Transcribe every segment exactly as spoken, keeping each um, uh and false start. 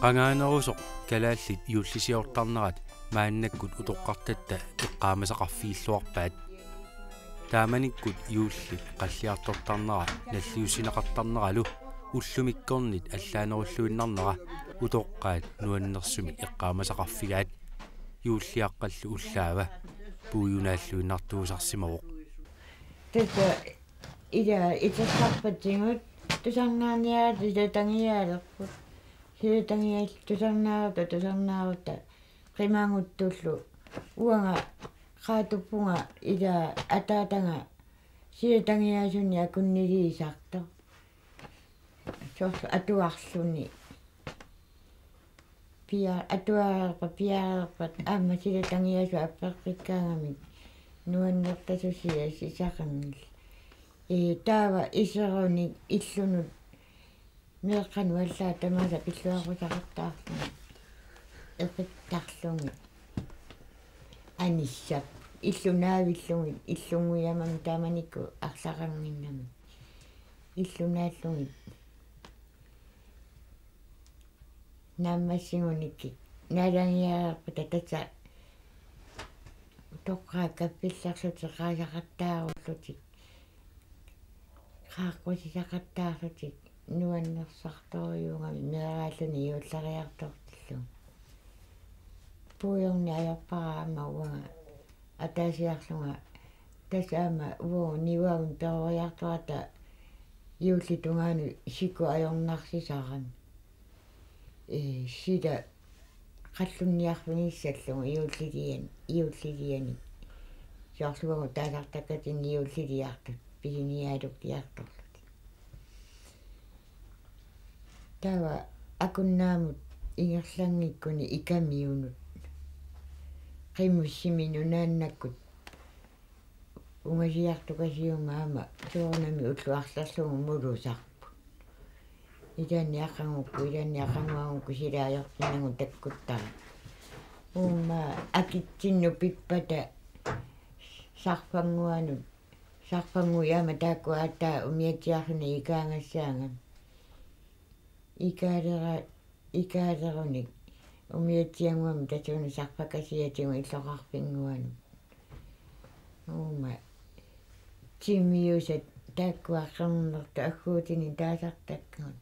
Qangaanerusoq kalaallit juullisiortarnerat maannakkut utoqqartatta eqqaamasaqarfigilluarpaat. Taamanikkut juulli qalliartortarnera nalliussineqartarneralu ullumikkornit allaanerulluinnarnera utoqqaat nuannersumik eqqaamasaqarfigaat. Juulliaqqallu ullaava puujunaalluinnartuusarsimavoq. Tassa ila itersarpatigut tusarnaarniaratta silatangiaalerput. Silatangiaat tusarnaarutta, tusarnaarutta qimaguttullu. Uanga qaatuppunga ila ataatanga silatangiaasunik akunniliisartoq. Soorlu atuarluni. Pia-, atuareerpat, piareerpat, aamma silatangiaasut apeqqikkaangamik nuannertasusiassisaqanngillat. Ee, taava iserunik illunut meeqqanut allaat tamaasa pilluaqqusaqattaarluni. Eqittarluni. Anissap. Illunaavillugit, illunnguit aamma taamanikkut arlaqannginnamik. Illunaallugit. Naammassigunikkit. Naalagaaffigiarpata tassa toqqaat kaffillerlutik, qaasaqattaarullutik. Qaaqqusisaqattaarlutik nuannersartorujuugamik meeraalluni juulleriartortillugu. Puigorneq ajorpara aamma uanga ataasiarlunga tassa aamma uagut niuagut peroriartorata juullip tungaanut siku ajornarsisarami. Ee, sila qallunniarfigissallugu juullilian-, juullilianik. Soorlu uagut taasartakkatik juulliliartut, pisiniaalukkiartorlutik. Taava Akunnaamut ingerlanngikkuni Ikamiunut. Qimussimi nunaannakkut ungasiartukasiummata aamma soorunami ullut arlallugu mulusarput. Ilaanni aqagukkut, ilaanni aqaguagukku sila ajortinnagu takkuttara. Uuma akitsinnut pippata sarfannguanut, sarfannguit aamma taakku aatsaat umiatsiarluni ikaagassaagami. Ikaalera-, ikaalerunik umiatsiannguamik tasuuna sarfakasiatigut illoqarfinnguanut. Uuma timiusat taakku aqernertut agguutinik taasartakkagut.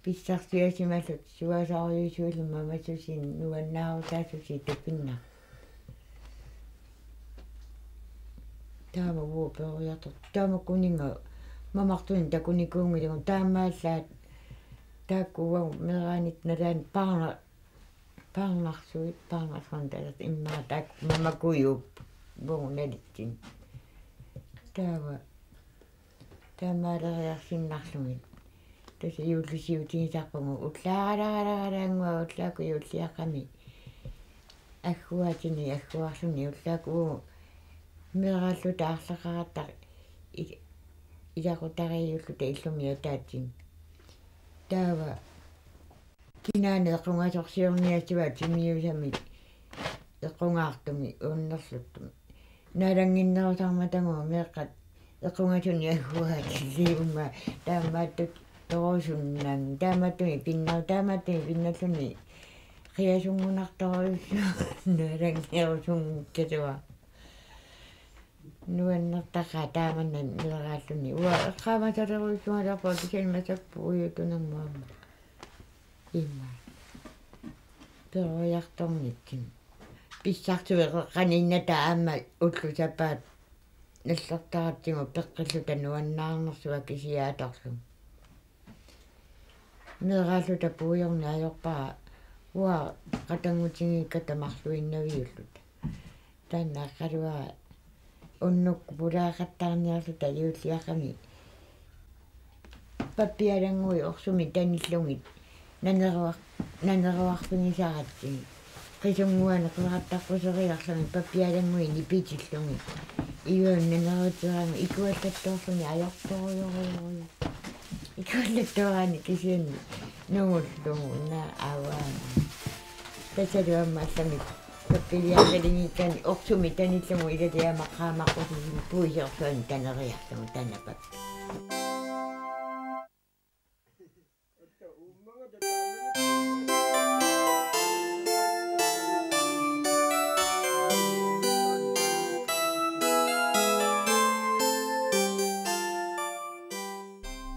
Pissarsiasimallutik suaasaarujuusuillu mamasusinik nuannaarutaasusiit tupinnarput. Taama uagut peroriartortoq. Taama kuninnga mamartunik takunikuunngilagut taamaallaat taakku uagut meeraanitta nalaani paarna-, paarnarsuit, paarnarsuarnik taasartut immaqa taakku mamakujuupput uagut nalitsinni. Taava taamaaleriarsinnarlugit. Tassa juullisiutigisarpagut ullaaralaaralaannguaq ullaakkut juulliaqqami. Agguaatinik agguarluni ullaakkut uagut meeraalluta arlaqaratta i-, ilaqutariiulluta illumi ataatsinni. Taava kinaana equngasorsiorniassavaat timiusamik equngaartumik uunnerluttumi. Naalannginnerusarmatagut meeqqat equngasunik agguaatillit uuma taamaattut torusunnaq. Taamaattumik pinna-, taamaattumik pinnalluni qiasunngunartorujussuaq naalanngerusunngikkasua. Nuannertaqaaq taamannak meeraalluni. Uanga eqqaamasalerujussuugaluarpunga kisianni massakkut puigujutunngormat. Immaqa. Peroriartornitsinni. Pissarsueqeqqaniinnata aamma ullut sapaat nallertaratsigu peqqilluta nuannaarnersuaq kisiat atorlugit. Meeraalluta puigorneq ajorpara uanga qatanngutigiikkatta marluinnaviulluta. Taanna aqqaluara unnukkut pulaaqattaarniarluta juulliaqqami pappialannguit orsumik tanillugit naneruar-, naneruarfigisaratsigit. Qisunnguanik qeqartaqquseriarlugit pappialannguit nipitillugit. Iuanut naneruteeraanni ikuallattoorluni ajortorujorujorujussuaq. Ikuallattooraanni kisianni nungullugu una aavaa. Tassalu aamma allamik pappiliaqaligiikkaanni orsumik tanillugu ilali aamma qaamaqqusinik puisorsuanik taneriarlugu taanna pappi.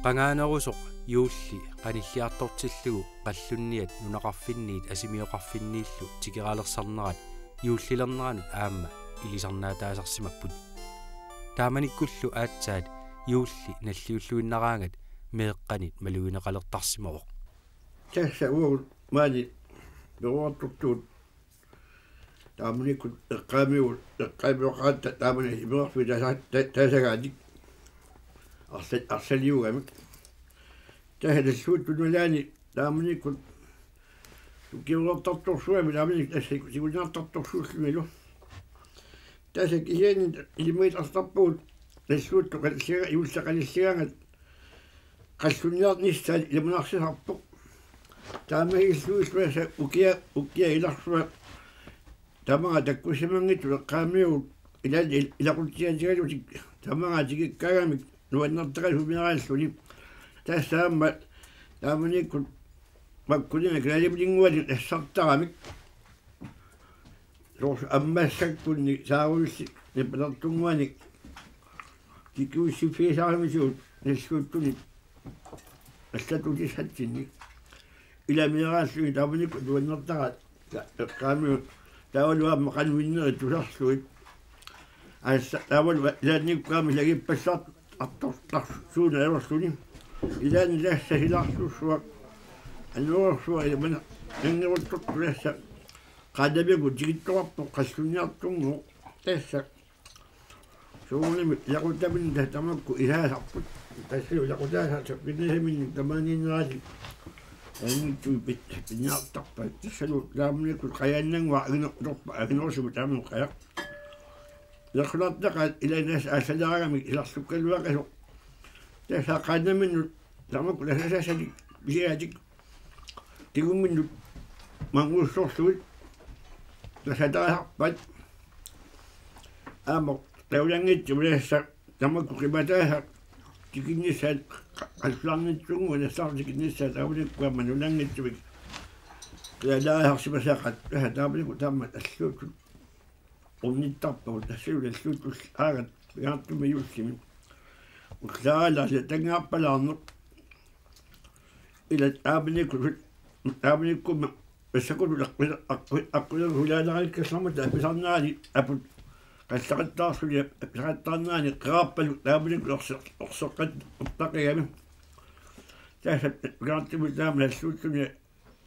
Qangaanerusoq juulli qanilliartortillugu qallunniat nunaqarfinniit asimioqarfinniillu tikeraalersarnerat juullilerneranut aamma ilisarnaataasarsimapput. Taamanikkullu aatsaat juulli nalliulluinnaraangat meeqqanit malugineqalertarsimavoq. Tassa uagut maani peroriartortugut taamanikkut eqqaamiugut, eqqaamioqaratta taamani imerarfik tasa-, ta-, tasagaatik arsa-, arsaliugamik. Tassa talluuttup nalaani taamanikkut tukioreertartorsuugami taamanikkut tassa siku-, sikunaartartorsuullunilu. Tassa kisianni ilimagitartarpugut talluuttoq qanilliga-, juulli qanilligaangat qallunniarnissaat iluanarsisarpoq. Taamaalilluni tassa ukia, ukia ilarsua tamaanga takkussimanngitsoq eqqaamiugut ilaanni il-, ilaqutsiaatigalutik tamaanga tikikkaangamik nuannertaqalutik sumiaraalluni. Tassa aamma taamanikkut makkuninga kalaaliminnguanik nassartaramik. Soorlu ammassakkunni saarujussi nipalertunnguanik tikkuussiffigisaramisigut talluuttunik allatutissatsinnik. Ilamiaraalluni taamanikkut nuannertaqaat ta-, eqqaamiut taavalu aamma qanoq inneri tusarlugit. Assa taavalu ilaannikkut aamma ilagippassaartartortarsuuneq ajorluni. Ilaanni tassa silarsuaq annersuaq ilaa maanna nanngeruttortoq tassa qaannamigut tikittoqarpoq qallunniartunngooq tassa. Soorunami ilaquttamik tassa tamakku ilaasarput. Tassa ilaqutaasartut pinnasaminnik tamaaniinnerani anngitsuit pit-, pinniartarpaat. Tassalu taamanikkut qajaannannguaq anginertorpa anginerusumik taamani qajaq. Ilaqutaqaat ilaanni tassa aallaleraangamik silarlukkaluaqasoq. Tassa qaannaminnut tamakku nasasassatik pisiatik tigumminnut mannguussorlugit nasataasarpaat. Aamma nalunanngitsumik tassa tamakku qimataasat tikinnissaat qa-, qallunaarnitsunnguit nassaartut tikinnissaat taamanikkut aamma nalunanngitsumik qilaalaasarsimasaqaat tassa taamanikkut taama talluuttut ornittarpagut tassalu talluuttut aagat pingaartumik juullimi. Ullaaralaarluni tanngaarpalaarneq. Ilaa taamanikkut, taamanikkummi massakkut aqquler-, aqquler-, aqqulerulaaneriikkallarmata apisarnerani aput qallaqattaarluni apisaqattaarnerani qeraarpaluk taamanikkut orse-, orseqqat-, orseqqattaqigami. Tassa pingaartumik taama talluuttuni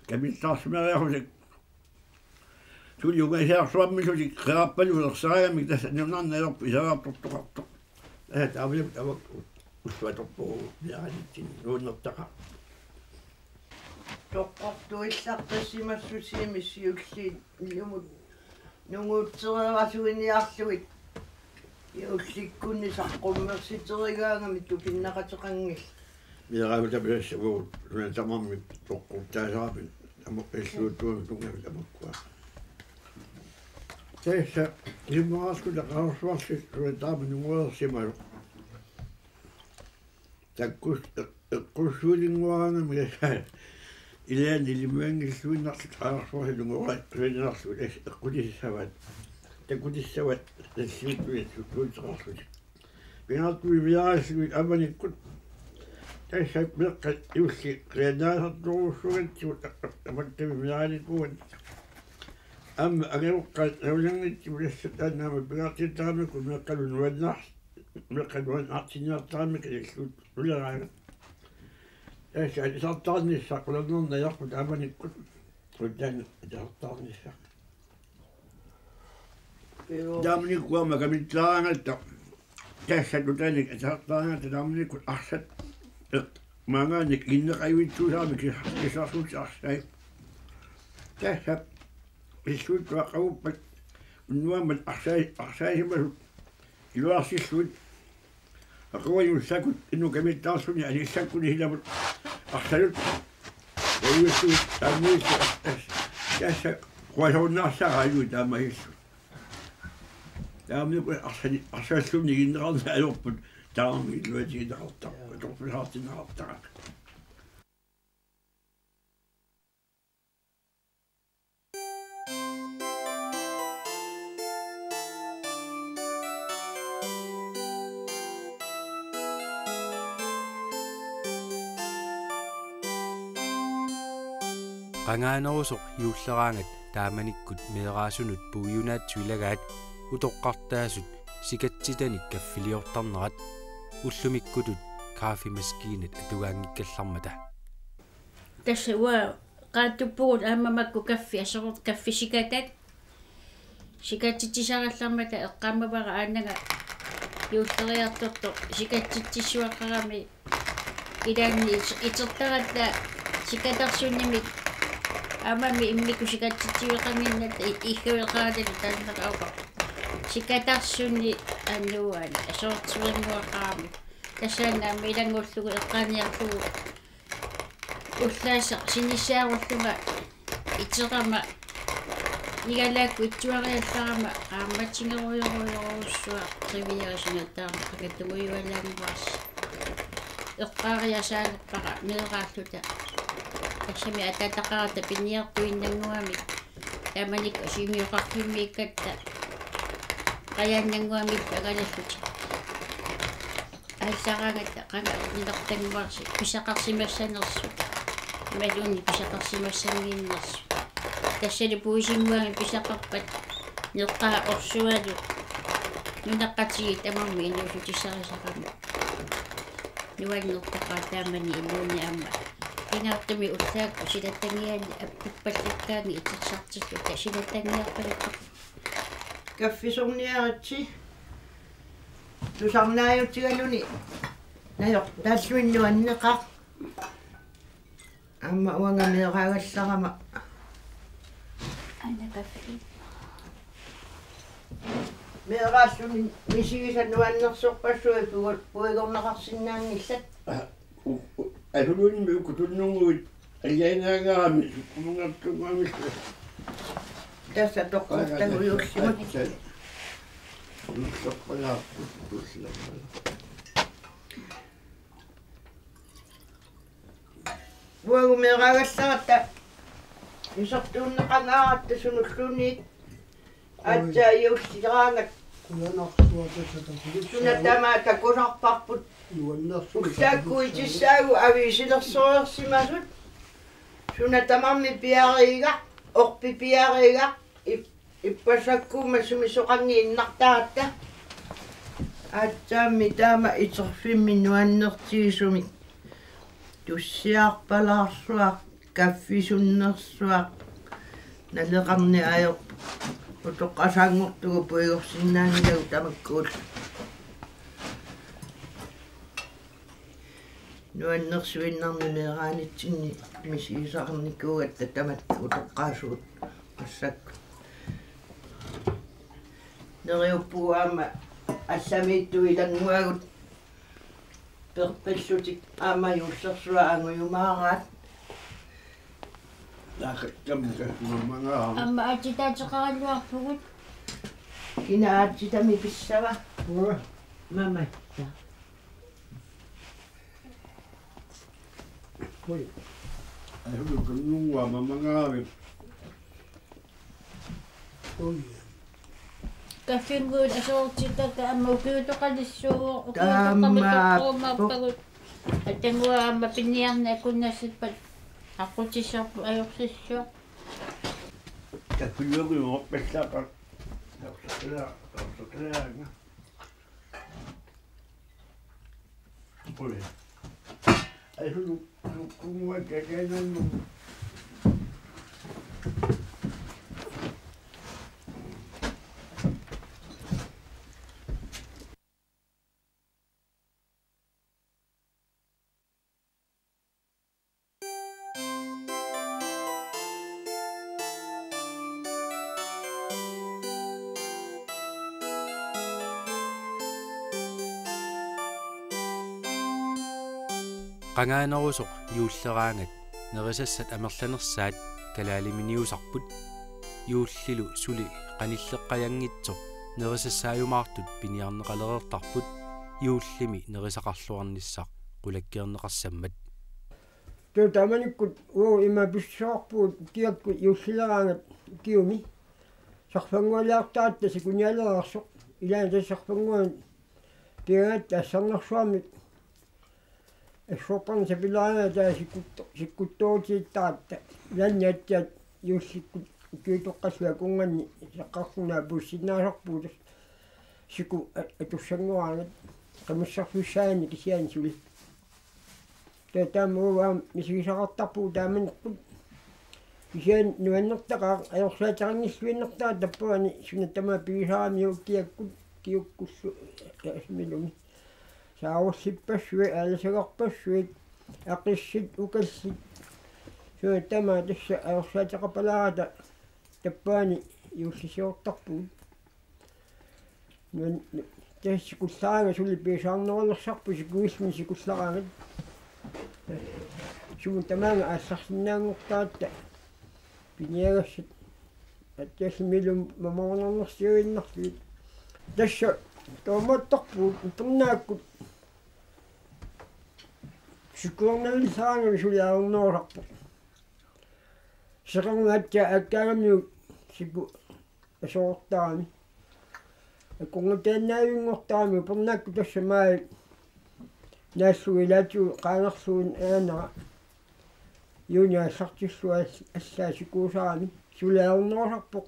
kamillaarsimariarusik. Suli ungasiarsuarmillutik qeraarpaluk ersaraangamik tassa nunarneq ajorput iseraartortoqartoq. Tassa taamanikkut tamakku ulluatorpugut niaanitsin nuannertaqaaq. Toqqortuillaqqissimasussiami siulliit ilumut nunguutsereerasuiniarlugit. Juullikkunni saqqummersiterigaangami tupinnaqateqanngillat. Mineraaluta pilassavugut una tamarmik toqqortaasarami tamakku talluuttuami tunngavit tamakkua. Tassa imaarluta qaarsuarsi una taama nunguersimasoq. Takkus eqqussuulinnguarangami ilaanni ilimaginngilluinnarlutik qaarsuarsi nunguersimanerlutik eqqutissavaat. Takkutissavat talluuttuni talluuteqarlutik. Pingaartumik mineraalivit avanikkut tassa meeqqat juulli qiannaasartorujussuugatsigu tapattami mineraalikuugatsigu. Aamma angajoqqaat nalunanngitsumik tassa taanna aamma pingaartittaramikku meeqqallu nuannaar-, meeqqat nuannaartinniartaramikku talluut nuleraangat. Tassa atisartaarnissaq qularnanngorniarput taamanikkut. Qularnanngorniarput atisartaarnissaq. Joo. Taamanikkut aamma kamillaaraangatta tassa nutaanik atisartaaraangatta taamanikkut arsat, eh, maanngaanniit inneqajuitsuusaramik kis-, kisarsuutit arsai. Tassa talluuttuaqqaguppat unnuammat arsai-, arsaasimasut iluarsillugit. Aquajuussakut inuk kamittaarluni anissakkuni silamut arsalut. Uiussut taamaalillutik tassa quasorunnaarsaraat taamaalillutik. Taamanikkut arsali-, arsalluni inneqarneq ajorput taamaalillutik inneqartarput. Torpisaartinneqartarput. Qangaanerusoq juulleraangat taamanikkut meeraasunut puigunaatsut ilagaat utoqqartaasut sikatsitanik kaffiliortarnerat ullumikkutut kaffemaskiinat atugaanngikkallarmata. Tassa uanga qaattuppugut aamma makku kaffi aserut kaffisikatat. Sikatsitsisarallarmata eqqaamavara aannanga juulleriartortoq sikatsitsissuaqarami ilaanni itertaratta sikatarsunnimik aammami immikkut sikatsitsiveqannginnatta iggaveqaratta taanna aupa. Sikatarsunni annuan aserortivinnguaqarami. Tassaana aamma ilanngullugu eqqaaniarlugu ullaasaq sinissaarullunga iterama igalaakkut itsuariallarama qaammatigerujorujorujussuaq qiviarisinattaarama qakattugujualaannguarsi. Eqqaariasaanerpara meeraalluta. Tassami ataataqarata piniartuinnannguamik. Taamanikkut asimioqarfimmiikkatta qajaannannguamik angalallutik. Aallarangata qanga nilertannguarsi pisaqarsimassanersut. Imaluunniit pisaqarsimassannginnersut. Tassali puisinnguamik pisaqarpat neqqaa orsualu nunaqqatigiit tamarmik inuussutissarisarami. Nuannertaqaat taamani inuuneq aamma. Pingaartumik ullaakkut silatangianik appuppallakkaanni itersartilluta silatangiarpaluttoq. Kaffisorniaritsi. Tusarnaajutigaluni najortaalluni nuanneqaaq. Aamma uanga meeraagallarama. Aana kaffi. Meeraalluni misigisat nuannersorpassuit puigor-, puigorneqarsinnaanngillat. U-, u-, asuluunimi uku tunnunnguit alianaangaarami sukkumanngortunngorami. Tassa toqqortagujuullimut. Assa. Nussoqqalaarput tullapala. Uagut meeraagallaaratta isertuunneqangaaratta sunulluunniit aatsaat juulleraangat. Qujanarsuaq tassa takulissaaq. Suna tamaat takusarparput. Nuannersuaq. Ullaakkut itissaagut aviisilersorsimasut. Suna tamarmi piareerigaq, orpik piareerigaq, ip-, ippassakkuummat sumisoqanngiinnartaratta. Aatsaammi taama iterfimmi nuannertigisumik. Tussiarpalaarsuaq, kaffisunnersuaq, naleqarneq ajorpoq. Utoqqasaanngortugut puigorsinnaanngilagut tamakkuullu. Nuannersuinnarmi meeraanitsinni misigisaqarnikuugatta tamatta utoqqaasugut massakkut. Neriuppugut aamma allamiittut ilannguagut perpillutik aamma juullersuaq angujumaaraat. Taakattam kasmamanga. Aamma aatsitaateqaraluarpugut. Kina aatsitami pissava? Ua. Mamatta. Ui. Asulu tunnunnguaq mamangaavik. Ui. Kaffinnguit aserortittakka aamma ukiutoqalissuuvoq, ukiutoqalit taamaappoq. Toqqormaappagut. Atangua aamma piniarneq akunnasippat aqqutissarput ajorsissuaq. Kaffinnguit orpassaaqqa. Torsuqilaa-, torsuqilaanga. Ui. Ai, sulu, sulu, kumu, ai, kai, kai, nanu. Qangaanerusoq juulleraangat nerisassat amerlanersaat kalaaliminiusarput. Juullilu suli qanilleqqajanngitsoq nerisassaajumaartut piniarneqalereertarput juullimi nerisaqarluarnissaq qulakkeerneqarsammat. Taava taamanikkut uagut ima pissuseqarpugut ukiakkut juullileraangat ukiumi. Sarfanngualiartaratta sikunialereersoq. Ilaanni tassa sarfannguamik pigaangatta assarnersuarmik assorparneq sapilaarnanga taava sikkut-, sikkuttoorutigittaratta. Ilaanni aatsaat juullikkut ukiutoqqassuit akunnganni saqqarlunga puissinnaasarpugut, siku a-, atussanngoraangat qimusserfissaanni kisianni suli. Taava taama uanga misigisaqartarpugut taamanikkut. Kisianni nuannertaqaaq, ajorsaateqanngilluinnartaratta tappavani suna tamaat pigisarami ukiakkut, ukiukkullu, eh, asmilumi. Saarullippassuit, aalasagarpassuit, aqissit, ukallit. Suna tamaat tassa ajorsaateqarpalaarata tappavani juullisiortarpugut. Nuan-, tassa sikullaraangat suli pigisarnerulersarput, sikuilluni sikullaraangat. Sumut tamaanga aallarsinnaanngortaratta piniagassat. Aatsaat asmilumi mamoornarnersiuinnarlugit. Tassa toormaattarpugut, upernaakkut sikuernallisaraangami suli ajornerusarpoq. Seqernup aatsaat aakkaangamiuk siku asoortarami. Akornutaannaavinngortarami, upernaakkut tassa maajip naallugu ilaatigut qaangerlugu aanera juunip aallartillugu all-, allaat sikuusarami. Suli ajornerusarpoq.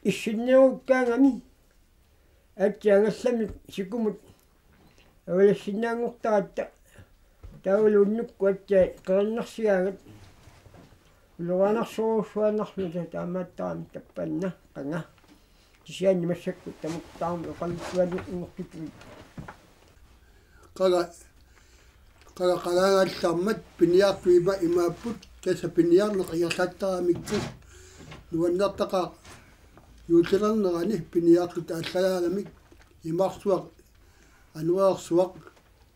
Issinnerukkaangami aatsaat angallamik sikumut avalassinnaanngortaratta, taavalu unnukkut aatsaat qerinnersigaangat ulorianarsorujussuaannarluni, taamaattarami tappanna qanga. Kisianni massakkut tamakku taama oqaluttuaannartugut. Qanga, qanga, qangaagallarmat piniartut ima-, imaapput, tassa piniarneq ingerlattaramikku. Nuannertaqaaq juullilernerani piniartut aallagaaramik, imarsuaq, anorersuaq,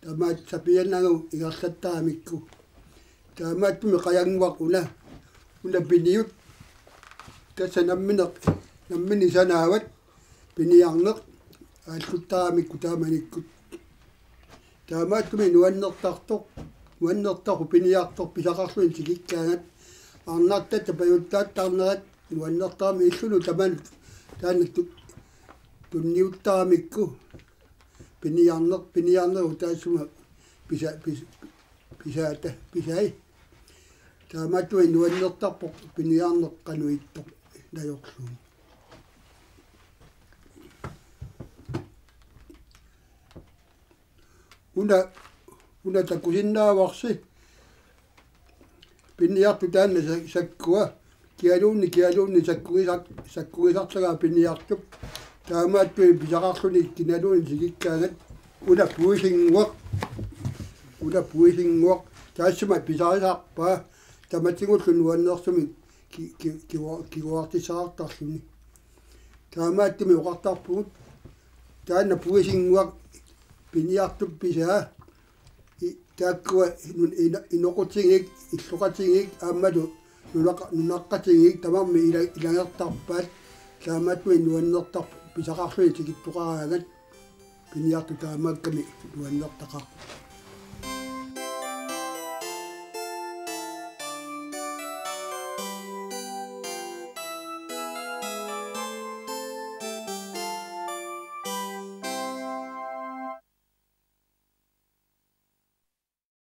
tamaat sapiinnarnagu ingerlattaramikku. Taamaattumik qajannguaq una, una piniut, tassa nammineq, nammineq sanaavat, piniarneq aalluttaramikku taamanikkut. Taamaattumik nuannertartoq, nuannertarpoq piniartoq pisaqarluni tikikkaangat, arnartatta pajuttaattarnerat nuannertarami, illunut tamanut taanna tu-, tunniuttaramikku. Piniarneq, piniarnerup taassuma pisa-, pis-, pisaata, pisai. Taamaattumik nuannertarpoq piniarneq qanoq ittoq najorlugu. Una, una takusinnaavarsi piniartup taanna sa-, sakkua, kialuunniit, kialuunniit sakkugisar-, sakkugisartagaa piniartup. Taamaattumik pisaqarluni kinaluunniit tikikkaangat una puisinnguaq. Una puisinnguaq. Taassuma pisarisarpaa tamatigullu nuannersumik ki-, ki-, kigu-, kiguartissaqartarluni. Taamaattumik oqartarpugut taanna puisinnguaq piniartup pisaa. I-, taakkua nun-, ino-, inoqatigiit, illoqatigiit aammalu nunaqa-, nunaqqatigiit tamarmik ila-, ilagertarpaat, taamaattumik nuannertarpoq pisaqarluni tikittoqaraangat, piniartup taamaakkami nuannertaqaaq.